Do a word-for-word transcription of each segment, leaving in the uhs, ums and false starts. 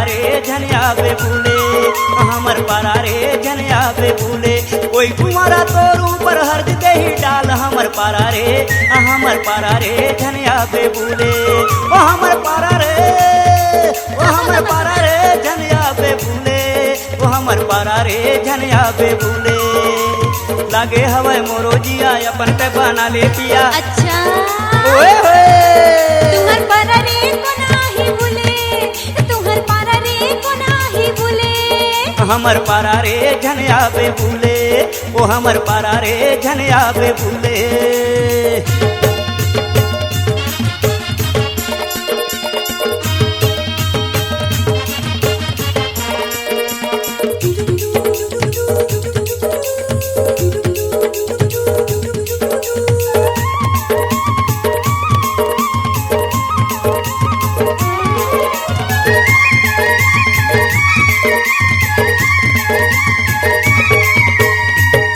रे झन आबे भूले, हमर पारा रे झन आबे भूले। कोई कुंवारा तोर ऊपर हरदी देही डाल, हमर पारा रे, हमर पारा रे झन आबे भूले। ओ हमर पारा रे, ओ हमर पारा रे झन आबे भूले। ओ हमर पारा रे झन आबे भूले। लागे हवय मोरो जिया अपन ते बना ले पिया। अच्छा। ओए होए। तुहर पारा रे कोन आही भूले, तुहर पारा रे कोन आही भूले। हमर पारा रे झन आबे भूले, ओ हमर पारा रे झन आबे भूले।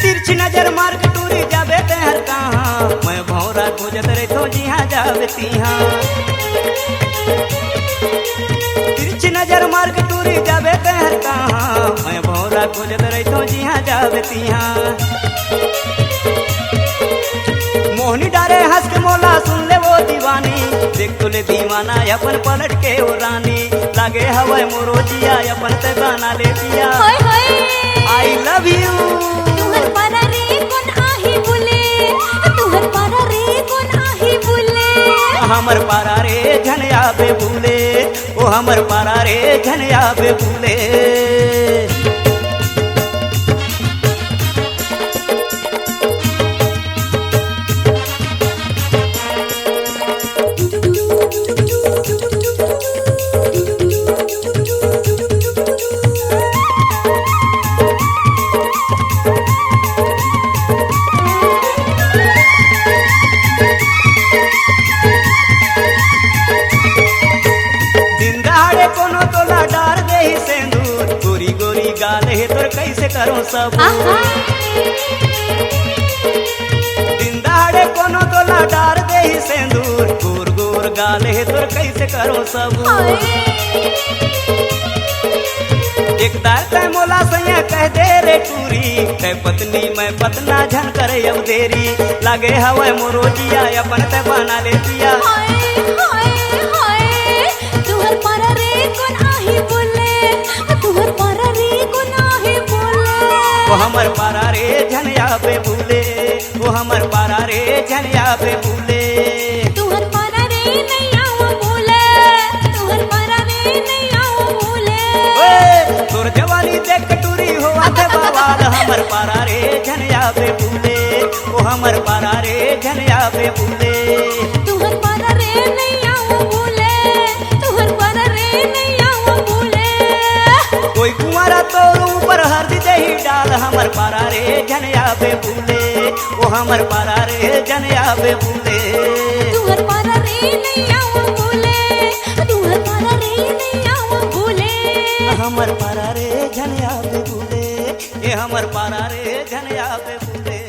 तिरछी नजर मार के टूरी जाबे तेहर कहाँ, मैं भौरा खोजत रहिथों जिहाँ जाबे तिहाँ। तिरछी नजर मार के टूरी जाबे तेहर कहाँ, मैं भौरा खोजत रहिथों जिहाँ जाबे तिहाँ। मोहनी डारे हंस के मोला सुन ले वो दीवानी, देख तो ले दीवाना अपन पलट के ओ रानी। लागे हवय मोरो जिया अपन ते बना ले पिया। होय होय। I love you। तुहर पारा रे कोन आही भूले, तुहर पारा रे कोन आही भूले। हमर पारा रे झन आबे भूले, ओ हमर पारा रे झन आबे भूले। दिन दहाड़े कोनो तोला डार देही सेंदूर, गोरी गोरी गाल हे तोर कैसे करो सब। आहा। दिन दहाड़े कोनो तोला डार देही सेंदूर, गोर गोर गाल हे तोर कैसे करो सब। हाय। एक दार तै मोला सैया कह दे रे टूरी, तै पत्नी मैं पतना झन करे अब देरी। लागे हवय मोरो जिया अपन तै बना ले पिया। हाय, हाय, हाय। तुहर पारा रे कोन आही बोले, तुहर पारा रे कोन आही बोले। ओ हमर पारा रे झन आबे भूले, ओ हमर पारा रे झन आबे भूले। तुहर पारा रे नइ आवा भूले, तुहर पारा रे नइ आवा भूले। ओए, तोर जवानी देख टूरी होवत हे बवाल, हमर पारा रे झन आबे भूले, ओ हमर पारा रे झन आबे भूले। तुहर पारा रे नइ आवा भूले, तुहर पारा रे नइ आवा भूले। कोई कुंवारा तोर ऊपर हरदी देही डाल, हमर पारा रे झन आबे भूले, ओ हमर पारा रे झन आबे भूले। तुहर पारा रे नइ आवा भूले, तुहर पारा रे नइ आवा भूले। हमर पारा रे झन आबे भूले, ए हमर पारा रे झन आबे भूले।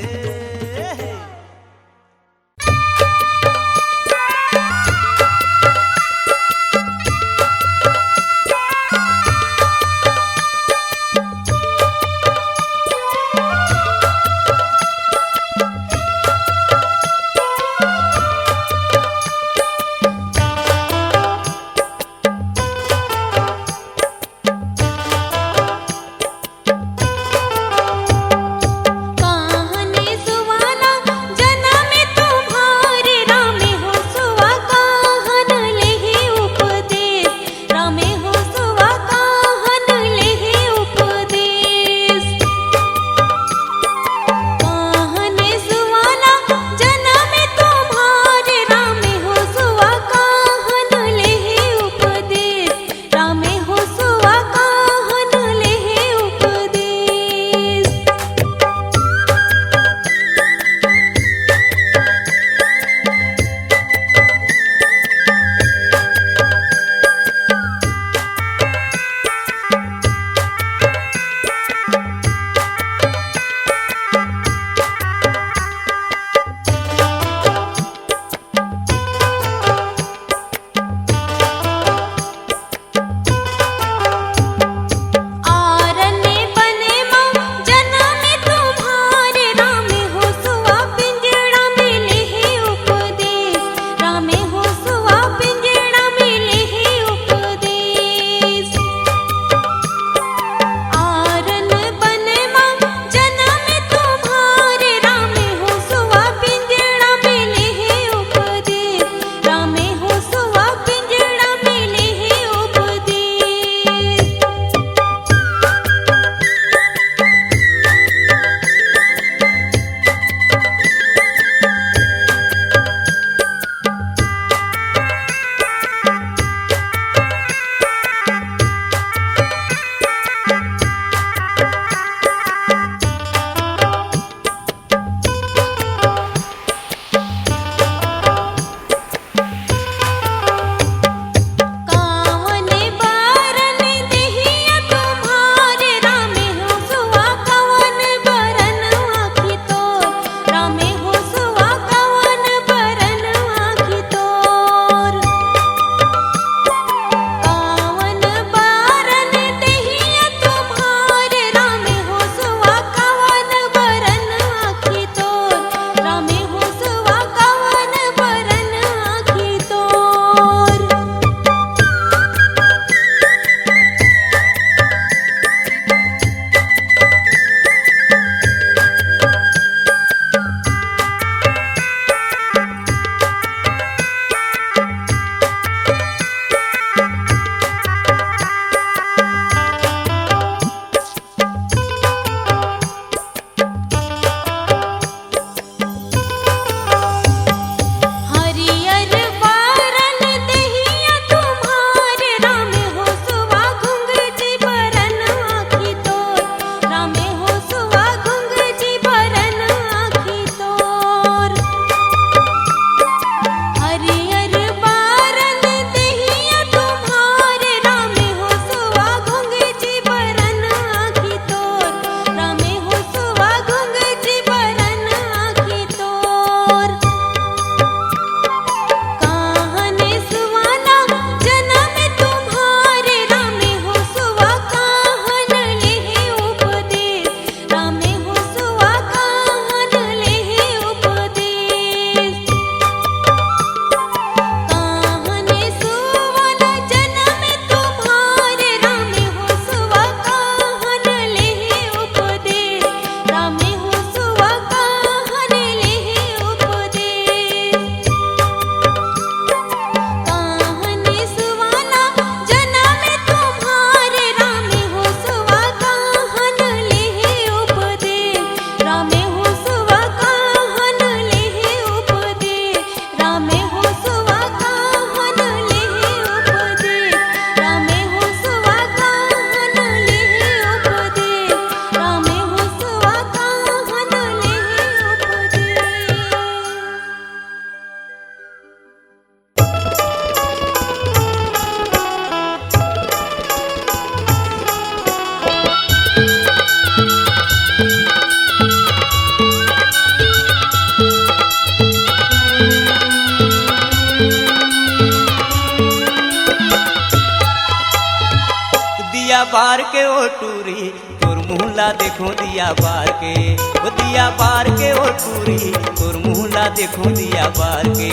बार के ओ टूरी, तोर मुँह ला देखो दिया बार के, ओ दिया बार के ओ टूरी, तोर मुँह ला देखो दिया बार के।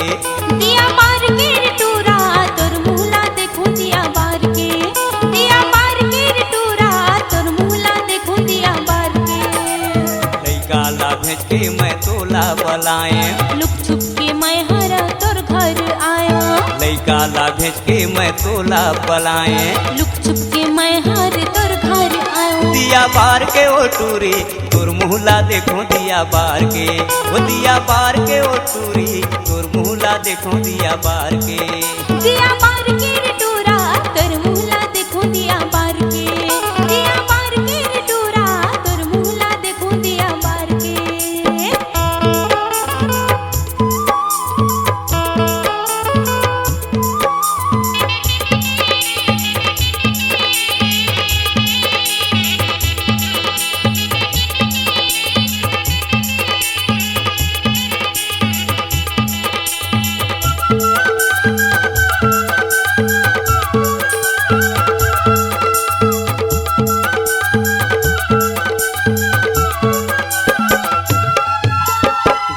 दिया बार के रे टूरा, तोर मुँह ला देखो दिया बार के। दिया बार के रे टूरा, तोर मुँह ला देखो दिया बार के। लइका ला भेज के मैं तोला बलाए, लुक छुप के मैं हर तोर घर आया। लइका ला भेज के मैं तोला बलाए, लुक छुप के मैं हर तोर घर आया। दिया बार के ओ टूरी, तोर मुँह ला देखो दिया बार के, ओ दिया बार के ओ टूरी, तोर मुँह ला देखो दिया बार के। दिया बार के रे टूरा, तोर मुँह ला देखो दिया बार के। दिया बार के रे टूरा, तोर मुँह ला देखो दिया बार के।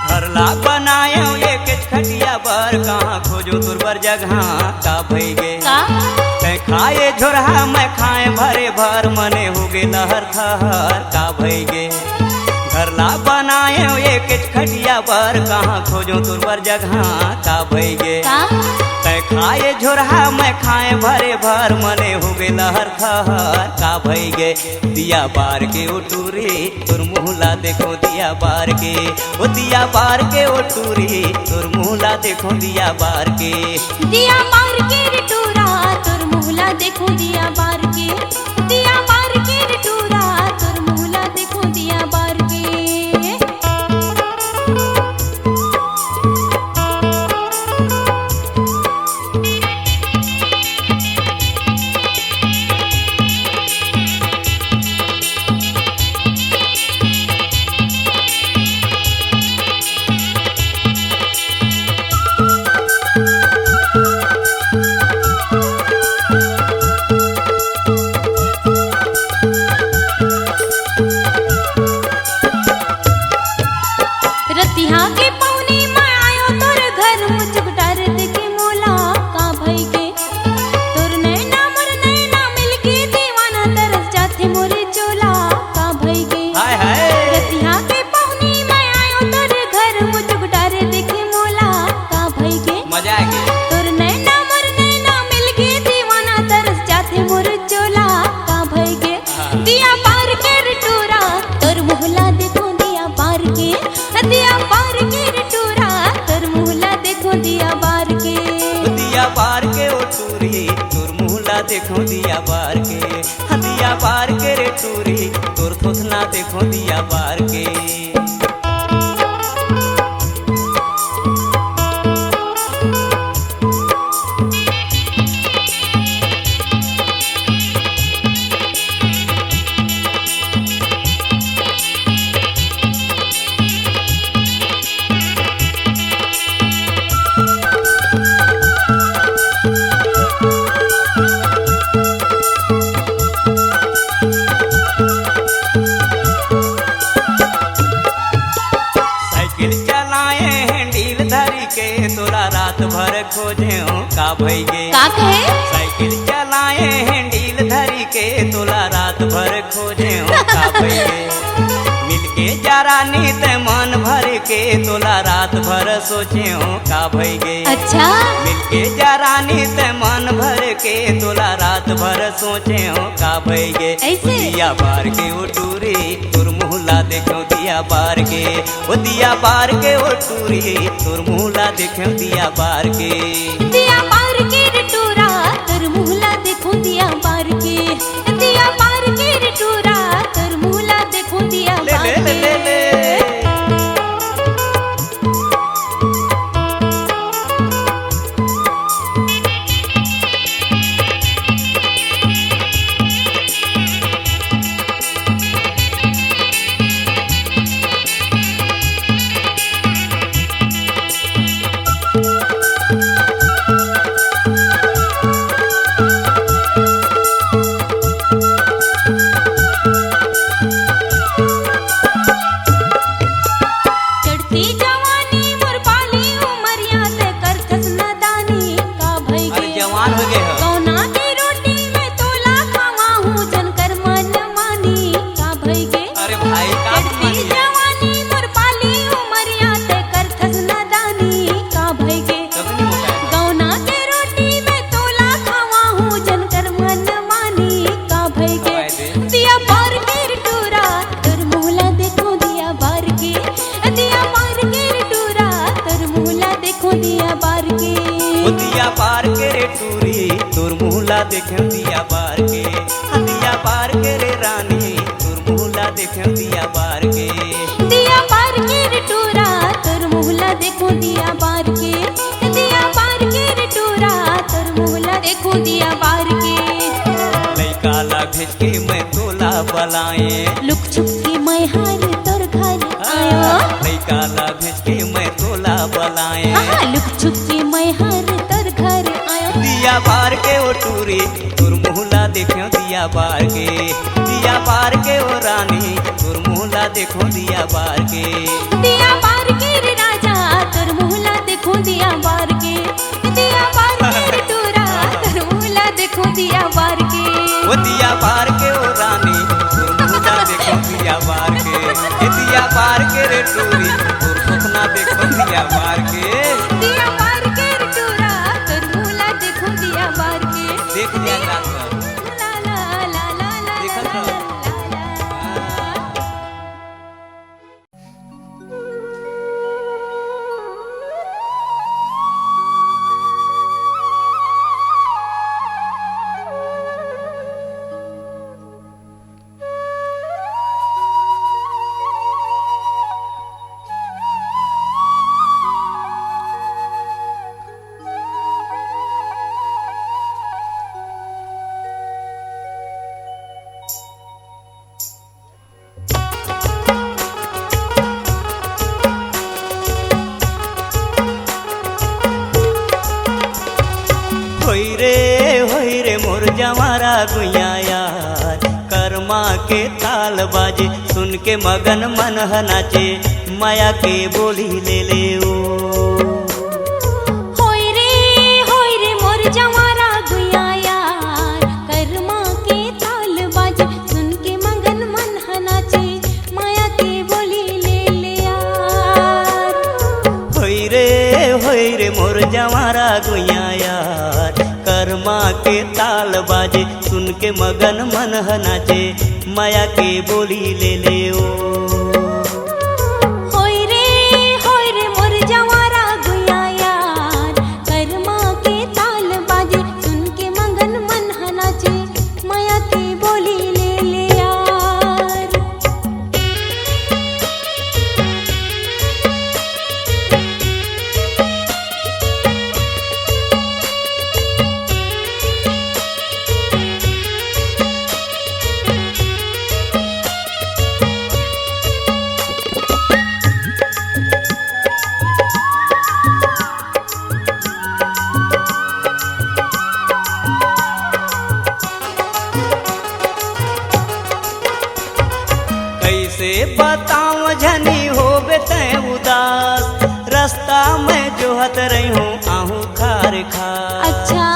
घर ला बनाएव एकेच खटिया बर, कहाँ खोजो तोर बर जगह, का भई गे? का? तैं खाए झोरहा, मैं खाए भरे भर, मने हो गे लहर थहर, का भई गे? घर ला बनाएव एकेच खटिया बर, कहाँ खोजो तोर बर जगह, का भई गे? का? तैं खाए झोरहा, मैं खाए भरे भर, मने हो गे लहर थहर, का भई गे? दिया बार के ओ टूरी, तोर मुँह ला देखो दिया बार के, ओ दिया बार के ओ टूरी, तोर मुँह ला देखो दिया बार के। दिया बार के रे टूरा, तोर मुँह ला देखो दिया बार के। दिया बार के रे टूरा, तोर मुँह ला देखो दिया बार के। रतिहा के पौनी म आयो तोर घर, मुचुक डार देखे मोला, का भई गे? तोर नैना मोर नैना मिलके, दीवाना तरस जाथे मोर चोला, का भई गे? हाय, हाय। रतिहा के पौनी म आयो तोर घर, मुचुक डार देखे मोला, का भई गे? मजा आ गे। तोर नैना मोर नैना मिलके, दीवाना तरस जाथे मोर चोला, का भई गे? हाँ। दिया बार के रे टूरा, तोर मुँह ला देखो दिया बार के। दिया बार के रे टूरा, तोर मुँह ला देखो दिया बार के। दिया बार के ओ टूरी, तोर मुँह ला देखो दिया बार के। दिया बार के रे टूरी, तोर थोथना देखो दिया बार के। साइकिल चलाए handle धरी के, तोला रात भर खोजेंव, का भई गे? का कहे? साइकिल चलाए handle धरी के, तोला रात भर खोजेंव, का भई गे? मिलके जा रानी तैं मन भर के, तोला रात भर सोचेंव, का भई गे? अच्छा। मिलके जा रानी तैं मन भर के, तोला रात भर सोचेंव, का भई गे? ऐसे? दिया बार के ओ टूरी, तोर मुँह ला देखो दिया बार के। ओ दिया बार के ओ टूरी, तोर मुँह ला देखो दिया बार के। दिया बार के रे टूरा, तोर मुँह ला देखो दिया बार के। दिया बार के रे टूरा, तोर मुँह ला देखो दिया ले, बार ले, ले, के। ले, ले। देखेंव दिया बार के, हाँ, दिया बार के रे रानी, तोर मुँह ला देखेंव दिया बार के। दिया बार के रे टूरा, तोर मुँह ला देखों दिया बार के। दिया बार के रे टूरा, तोर मुँह ला देखों दिया बार के। लइका ला भेज के मैं तोला बलाएँव। लुक छुप के मैं हर तोर घर आएँव। लइका ला भेज के मैं तोला बलाएँव। हाँ, लुक छुप के मैं हर तोर घर आएँव। दिया बार के ओ टूरी, तोर मुँह ला देखेंव दिया बार के। दिया बार के ओ रानी, तोर मुँह ला देखों दिया बार के। दिया बार के रे राजा, तोर मुँह ला देखों दिया बार के। दिया बार के रे टूरा, तोर मुँह ला देखों दिया बार के। ओ दिया बार के ओ रानी, तोर मुँह ला देखों दिया बार के। ए दिया बार के रे टूरी, तोर सपना देखों दिया बार के। दिया बार के रे टूरा, तोर मुँह ला देखों दिया बार के। देख लिया काल पर। ला ला ला ला ला देखत ला रहो। ला ला। होई रे, होई रे मोर जंवारा गुइया यार, करमा के ताल बाजे, सुन के मगन मन ह नाचे, मया के बोली ले ले ओ। होई रे, होई रे मोर जंवारा गुइया यार, करमा के ताल बाजे, सुन के मगन मन ह नाचे, मया के बोली ले ले यार। होई रे, होई रे मोर जंवारा गुइया यार, करमा के ताल बाजे, सुन के मगन मन ह नाचे, मया के बोली ले ले ओ। होई रे, होई रे मोर जंवारा गुइया यार, करमा के ताल बाजे, सुन के मगन मन ह नाचे, मया के बोली ले ले यार। कइसे बतावं झनी होबे तैं उदास, रस्ता मैं जोहत रहिहूँ आहूँ खार खार। अच्छा।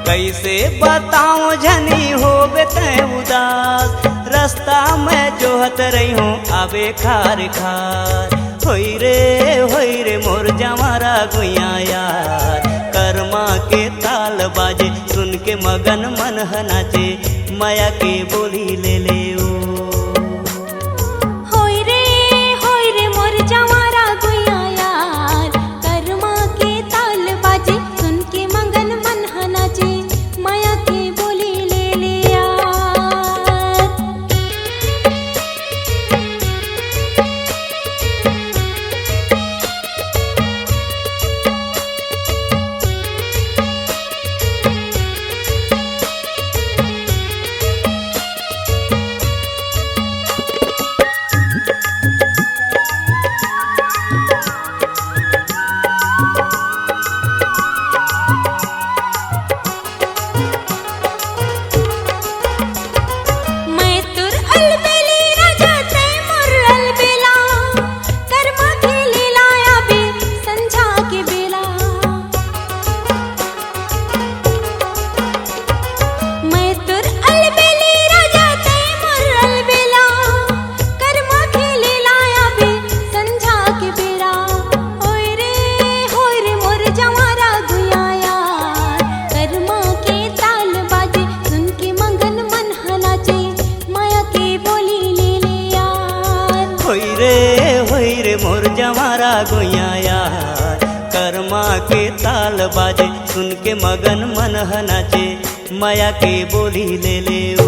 कइसे बतावं झनी होबे तैं उदास, रस्ता मैं जोहत रहिहूँ आबे खार खार। होई रे, होई रे मोर जंवारा गुइया यार, करमा के ताल बाजे, सुन के मगन मन ह नाचे, मया के बोली ले ले ओ। होई रे, होई रे मोर जंवारा गुइया यार, करमा के ताल बाजे, सुन के मगन मन ह नाचे, मया के बोली ले ले यार। मैं तोर अलबेली राजा, तैं मोर अलबेला, करमा के लीला आबे संझा के बेला। मैं तोर अलबेली राजा, तैं मोर अलबेला, करमा के लीला आबे संझा के बेरा। होय रे, होय रे मोर जंवारा गुइया यार, करमा के ताल बाजे, सुन के मगन मन ह नाचे, मया के बोली ले ले यार। होय रे, होय रे मोर जंवारा गुइया यार, कर करमा के ताल बाजे, सुन के मगन मन ह नाचे, मया के बोली ले ले ओ।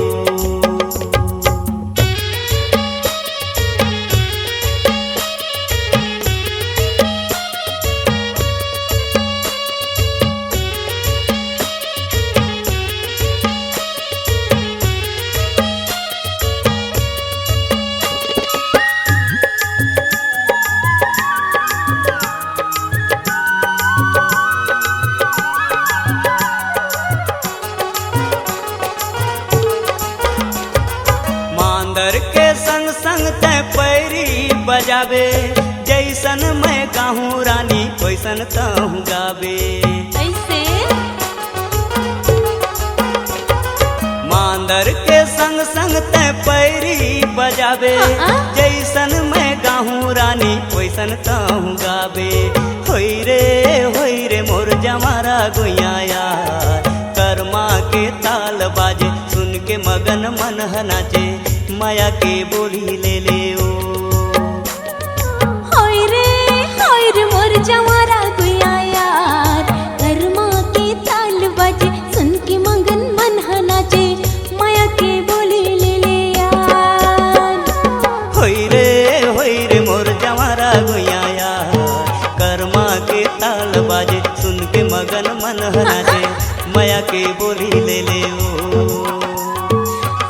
मांदर के संग संग तैं पैरी बजाबे, जैसन मैं गाहूँ रानी, वैसन तहूँ गाबे। ऐसे? मांदर के संग संग तैं पैरी बजाबे, हाँ। जैसन मैं गाहूँ रानी, वैसन तहूँ गाबे। होई रे, होई रे मोर जमारा गुइया यार, करमा के ताल बाजे, सुन के मगन मन ह नाचे, मया के बोली ले ले ओ। होई रे, होई रे मोर जमारा गुइया यार, करमा के ताल बाजे, सुन के मगन मन ह नाचे, मया के बोली ले ले यार। होई रे, होई रे मोर जमारा गुइया यार, करमा के ताल बाजे, सुन के मगन मन ह नाचे, मया के बोली ले ले ओ।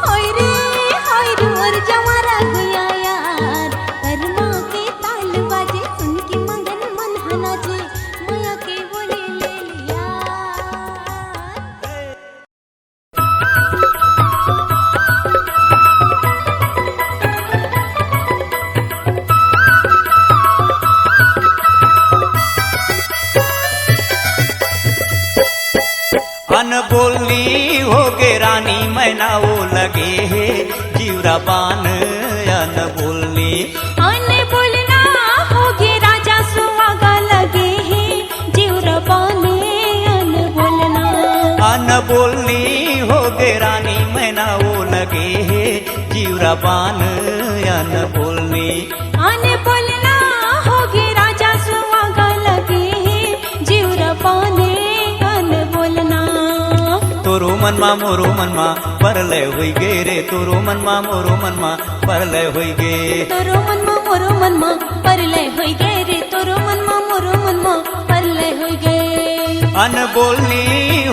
होई रे, होई रे मोर जमारा गुइया यार, करमा के ताल बाजे, सुन के मगन मन ह नाचे, मया के बोली ले ले यार। अनबोलनी होगे रानी मैना ओ लगे हे जिउरा बान। अनबोलनी अनबोलना होगे राजा सुहागा लगे हे जिउरा बान। अनबोलना अनबोलनी होगे रानी मैना ओ लगे हे जिउरा बान। अनबोलनी अनबोलना होगे राजा सुहागा लगे हे जिउरा बान। अनबोलना तोरो मन मा मोरो मन मा परलय होई गे रे, तोरो मन मा मोरो मन मा परलय होई गे। तोरो मन मा मोरो मन मा परलय होई गे रे, तोरो मन मा मोरो मन मा परलय होई गे। अनबोलनी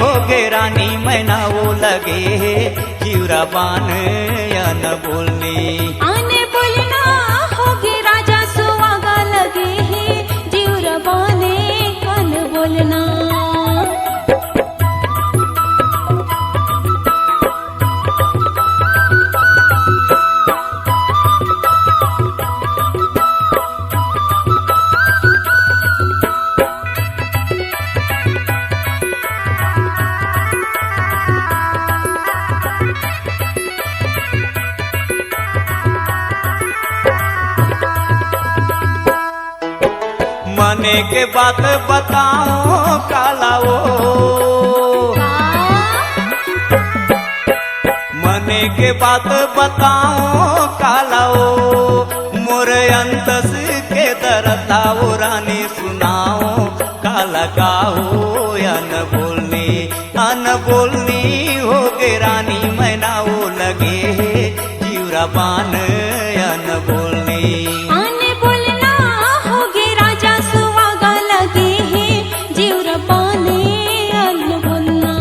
होगे रानी मैना ओ लगे हे जिउरा बान। अनबोलनी अनबोलना होगे राजा सुहागा लगे हे जिउरा बान। अनबोलना मने के बात बताओ काला ओ। मने के बात बताओ काला ओ। मोर अंतस के दरद ला ओ रानी सुनाओ काला गाओ। अनबोलनी अनबोलनी होगे रानी मैना ओ लगे हे जिउरा बान। अनबोलनी अनबोलना होगे राजा सुहागा लगे हे जिउरा बान। अनबोलना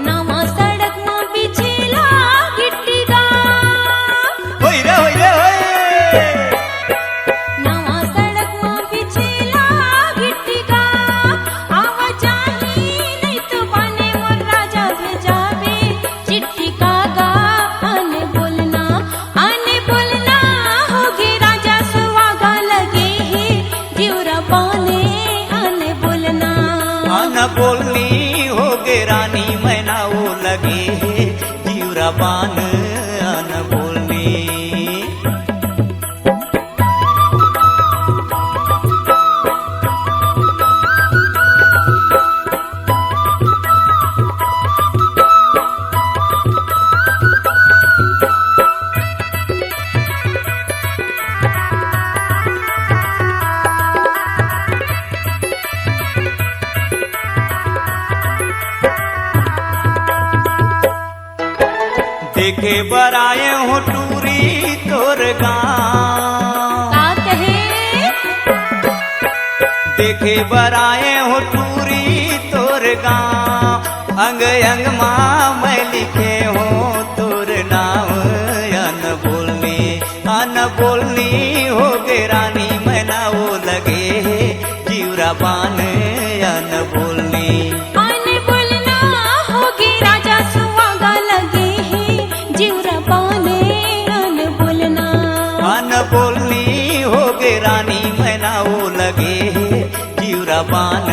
नवा सड़क म बिछेला गिट्टी गा। होई रे, होई रे, होई। नवा सड़क म बिछेला गिट्टी गा। आवा जाही नहीं तो बाने मोर राजा भेजाबे चिट्ठी का गा। अनबोलना अनबोलना होगे राजा सुहागा लगे हे जिउरा बान। अनबोलना अनबोलनी होगे रानी मैना ओ लगे बान अनबोलनी। देखे बर आए हो टूरी तोर गाँव। का कहे? देखे बर आए हो टूरी तोर गाँव। अंग अंग मा मैं लिखे हो तोर नाव। अनबोलनी, अनबोलनी होगे रानी, मैं ना वो लगे हे जिउरा बान। अनबोलनी। अनबोलना होगे राजा, सुहागा लगे हे जिउरा बान। अनबोलना। अनबोलनी होगे रानी, मैं ना वो लगे हे जिउरा बान।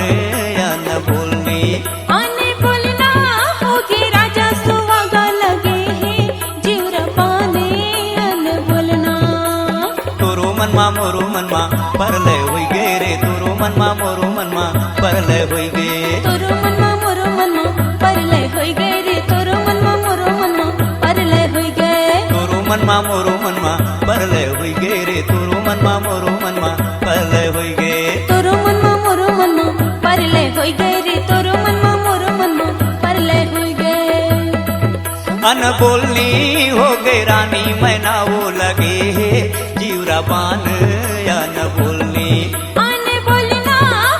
अनबोलनी। अनबोलना होगे राजा, सुहागा लगे हे जिउरा बान। अनबोलना। तोरो मन मा मोरो मन मा परलय होई गे रे, तोरो मन मा मोरो मन मा परलय होई गे। तोरो मन मा मोरो मन मा परलय होई गे रे, तोरो मन मा मोरो मन मा परलय होई गे। तोरो मन मा मोरो मन मा परलय होई गे रे, तोरो मन मा मोरो मन मा परलय होई गे। तोरो मन मा मोरो मन मा परलय होई गे रे, तोरो मन मा मोरो मन मा परलय होई गे। अनबोलनी होगे रानी, मैं ना वो लगे हे जिउरा बान। अनबोलनी। अनबोलना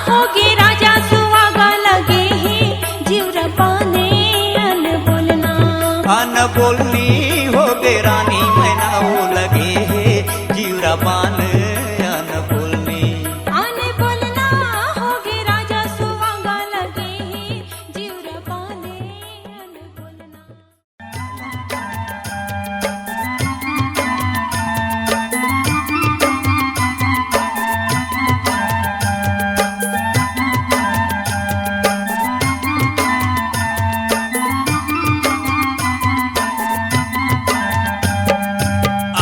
होगे राजा, सुहागा लगे हे जिउरा बान। अनबोलना। अनबोलनी होगे रानी, मैं ना वो लगे हे जिउरा बान। अनबोलनी। अनबोलना होगे राजा, सुहागा लगे हे जिउरा बान। अनबोलना।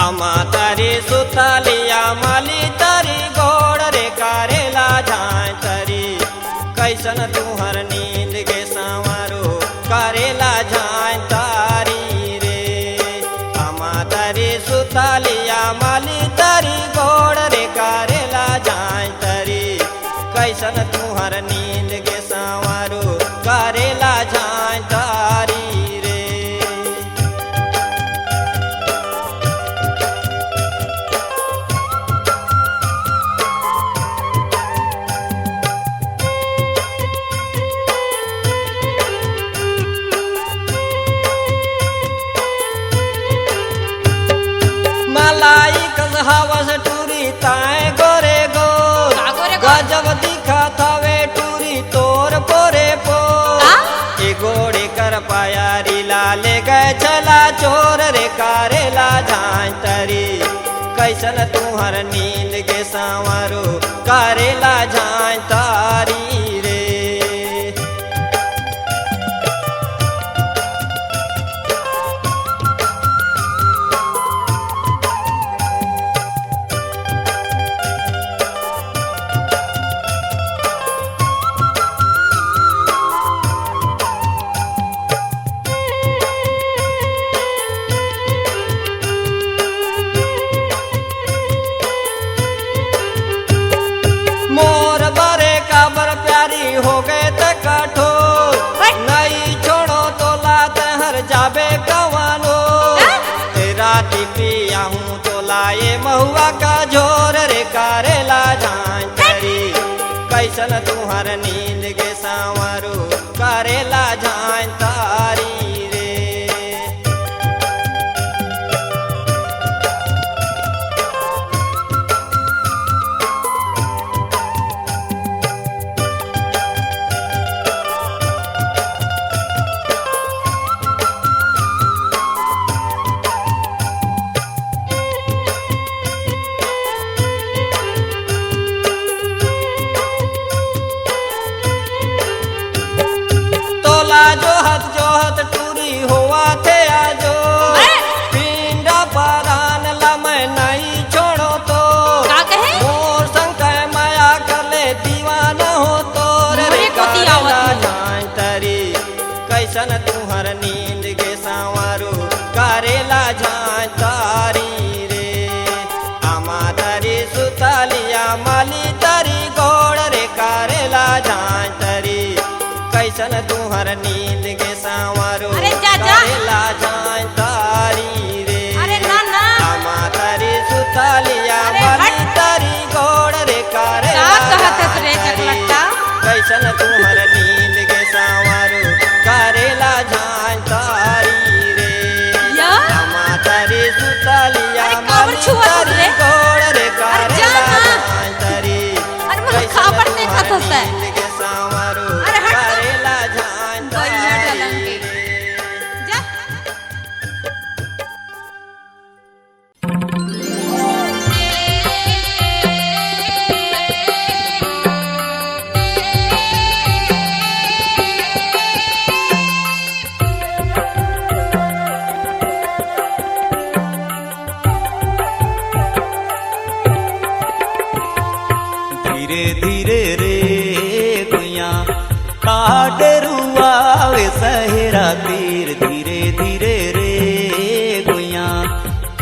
अमा तरी सुतलिया मली तरी गोड़ रे करेला झांय तरी। कैसन तुहर नींद गे सांवरो करेला झांय तारी रे। अमा तरी सुतलिया मली तरी गोड़ रे करेला झांय तरी। कैसन तुहर नींद गे सांवरो करेला झांय तारी रे। मलाई कस हवस टूरी ताय गोरे गोर। का गोरे गोर? गजब दिखत हवे टूरी तोर पोरे पोर। का? ए गोड़े कर पायारी ला ले गए छला चोर रे करेला झांय तरी। कैसन तुहर नींद गे सांवरो करेला झांय तारी रे। मोर बरे काबर प्यारी हो गए त कठोर। हट। नई छोड़ो तोला तहर जाबे कवानो। हाँ? ए राती पिया हूँ तोला ये महुआ का झोर रे करेला झांय तरी। कैसन तुहर नींद गे सांवरो करेला झांय तारी रे। तोला तुहर नींद के सांवरू करेला झांटारी रे। आमा तरी सुतलिया मली तरी गोड़ रे करेला झांटारी। कैसन तुहर नींद के सांवरू अरे जा, जा। करेला झांटारी रे। अरे ना, ना। आमा तरी सुतलिया अरे मली हट। तरी गोड़ रे करेला का कहत हस रे झांटारी। चकलट्टा? कैसन तुहर नींद के सांवरू करेला झांटारी रे। या? आमा तरी सुतलिया अरे काबर मली छुआ तरी रे? गोड़ रे अरे जा करेला ना। झांटारी। अरे मोर कैसन काबर देखत तुहर हस? नींद के सांवरू अरे हट तो। करेला बढ़िया झांटारी ढलंग के। रे। जा। धीरे धीरे रे गुइया, का डेरुआवे सहरा तीर। धीरे धीरे रे गुइया,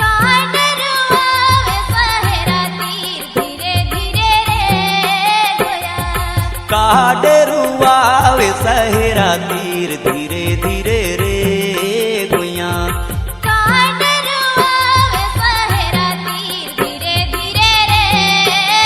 का डेरुआवे सहरा तीर। धीरे धीरे रे गुइया, का डेरुआवे सहरा तीर। धीरे धीरे रे गुइया, का डेरुआवे सहरा तीर। धीरे धीरे रे गुइया।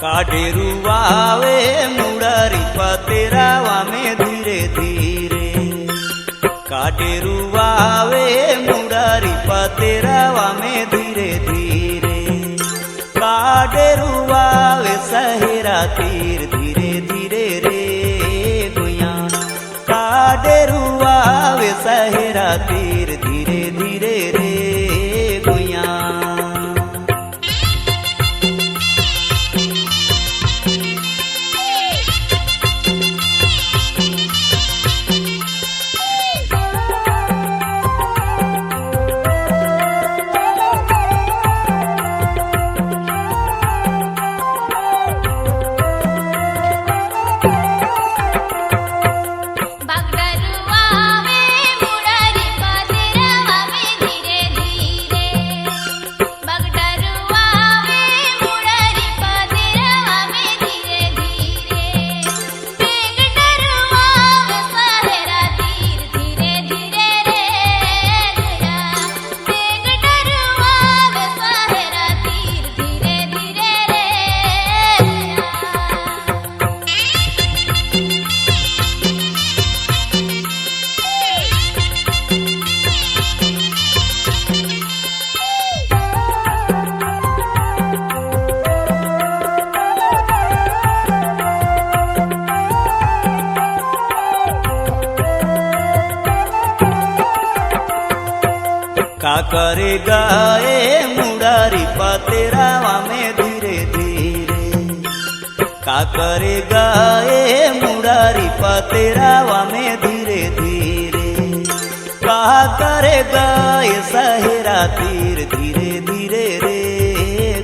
का डेरुआवे मुरारी पतेरावा में धीरे धीरे। का डेरुआवे मुरारी पतेरावा में धीरे धीरे। का डेरुआवे सहरा तीर। धीरे धीरे रे गुइया, का डेरुआवे सहरा तीर। धीरे धीरे रे गुइया। बगडरुआ में मुरारी पतेरावा में धीरे धीरे। बगडरुआ में मुरारी पतेरावा में धीरे धीरे। बेगडरुआ में सहरा तीर। धीरे धीरे रे गुइया। बेगडरुआ में सहरा तीर। धीरे धीरे रे गुइया। का करे गा ए मुरारी पतेरावा में धीरे धीरे। का करे गा ए मुरारी पतेरावा में धीरे धीरे। का करे गा ए सहरा तीर। धीरे धीरे रे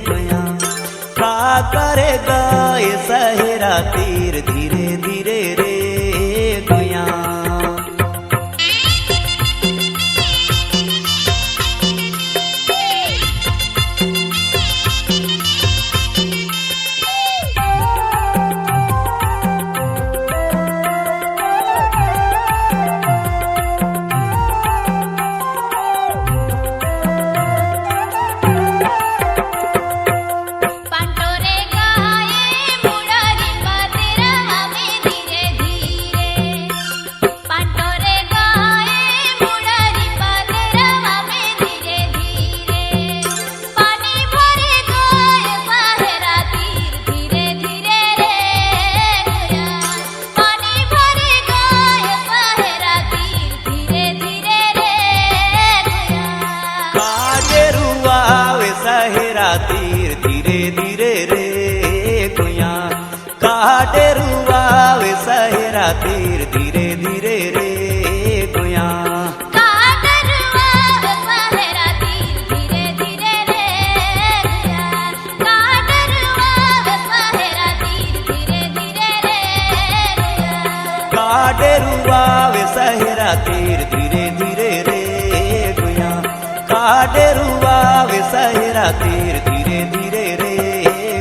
गुइया, का करे गा ए सहरा तीर। धीरे धीरे रे गुइया। तीर धीरे धीरे रे गुया। का डरुआ वे सहेरा तीर धीरे धीरे रे गुया। का डरुआ वे सहेरा तीर धीरे धीरे रे गुया। का डरुआ वे सहेरा तीर धीरे धीरे रे गुया। का डरुआ वे सहेरा तीर धीरे धीरे रे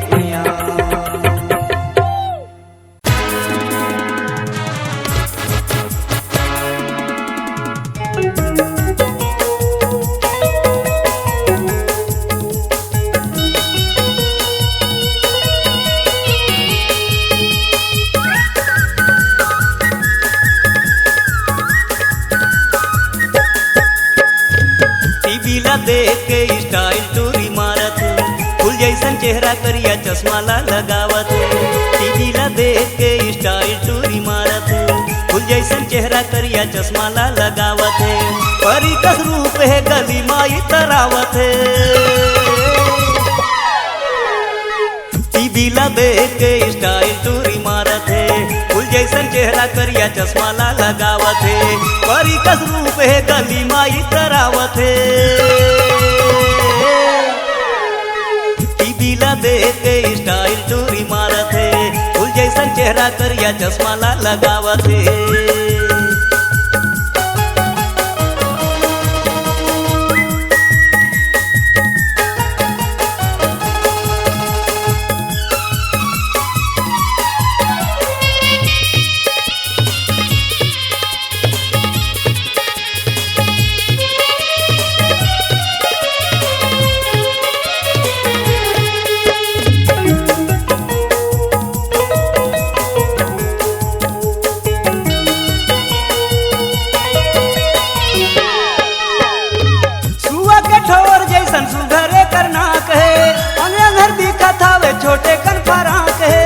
गुया। टीवी ला देख के स्टाइल टूरी मारत, फूल जैसन चेहरा करिया चश्मा ला लगावत। टीवी ला देख के स्टाइल टूरी मारत, फूल जैसन चेहरा करिया चश्मा ला लगावत। परी कस रूप हे गली माई तरावत। टीवी ला देख के स्टाइल टूरी मारत हे, फूल जैसन चेहरा करिया चश्मा ला लगावत हे। परी कस रूप हे गली माई तरावत हे। टीवी ला देख के स्टाइल टूरी मारत हे, फूल जैसन चेहरा करिया चश्मा ला लगावत हे। सुआ के ठोर जैसन सुघर एकर नाक हे, अंग अंग हर दिखत हवे छोटे कन फराक हे।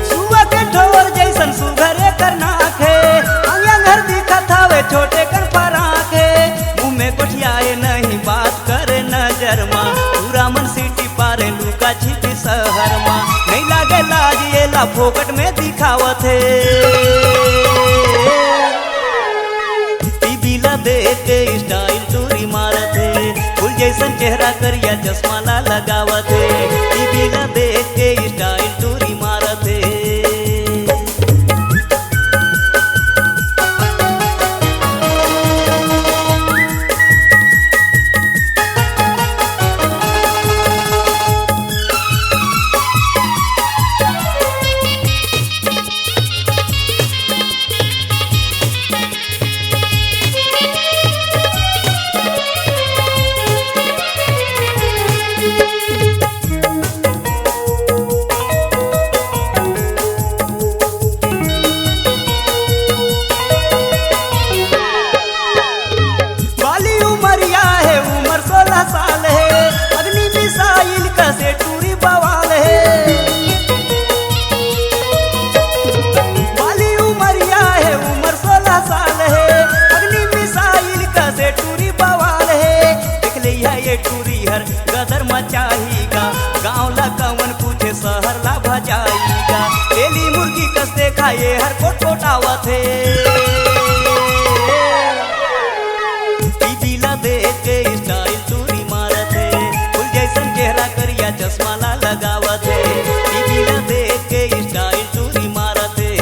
सुआ के ठोर जैसन सुघर एकर नाक हे, अंग अंग हर दिखत हवे छोटे कन फराक हे। मुंह में गोठियाए नहीं बात करे नजर मा, पूरा मन सीटी पारे लुका छिपी शहर मा। नहीं लागे लाज एला फोकट में दिखावत हे। टीवी ला देख के स्टाइल टूरी मारत हे, फूल जैसन चेहरा करिया चश्मा ला लगावत हे। टीवी ला देख के स्टाइल टूरी मारत हे। बाली उमरिया हे, उमर सोलह साल हे, अग्नि मिसाइल कसे टूरी बवाल हे। बाली उमरिया हे, उमर सोलह साल हे, अग्नि मिसाइल कसे टूरी बवाल हे। देख ले ये टूरी हर गदर मचाही गा, गाँव ला कवन पूछे शहर ला भजाई गा। तेली मुर्गी कस देखा ये हर कोटकोटावत हे। टीवी ला देख के स्टाइल टूरी मारत हे, फूल जैसन चेहरा करिया चश्मा ला लगावत हे। टीवी ला देख के स्टाइल टूरी मारत हे।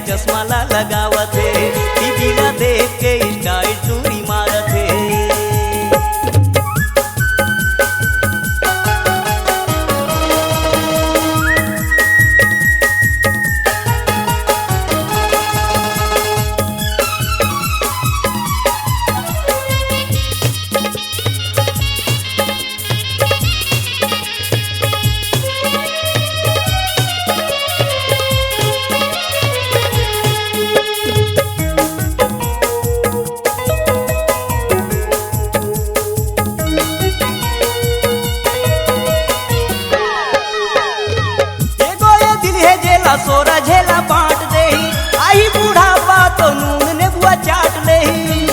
चश्मा ला लगावत हे, टीवी ला देख के स्टाइल टूरी मारत हे। एगो ये दिल हे जेला सोरा झेला बांट देही, आही बुढ़ापा तो नून नेबुआ चाट लेही।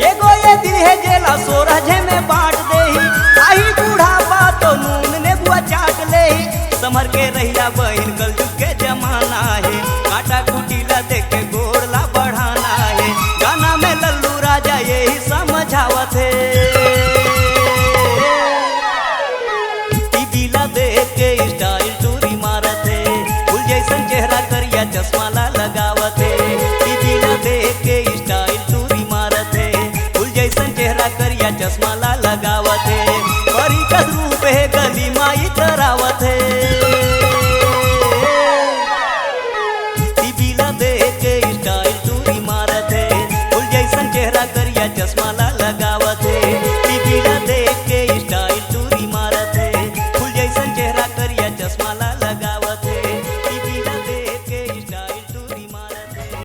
एगो ये दिल हे जेला सोरा झे में बांट देही, आही बुढ़ापा तो नून नेबुआ चाट लेही। समर के रहिया बहिन कलजुग के जमाना हे, काटा कुटी ला देख के गोड़ ला बढ़ाना हे। गाना में लल्लू राजा यही समझावत हे। टीवी ला देख के स्टाइल टूरी मारत हे, फूल जैसन चेहरा करिया चश्मा ला लगावत हे। टीवी ला देख के स्टाइल टूरी मारत हे, फूल जैसन चेहरा करिया चश्मा ला लगावत हे।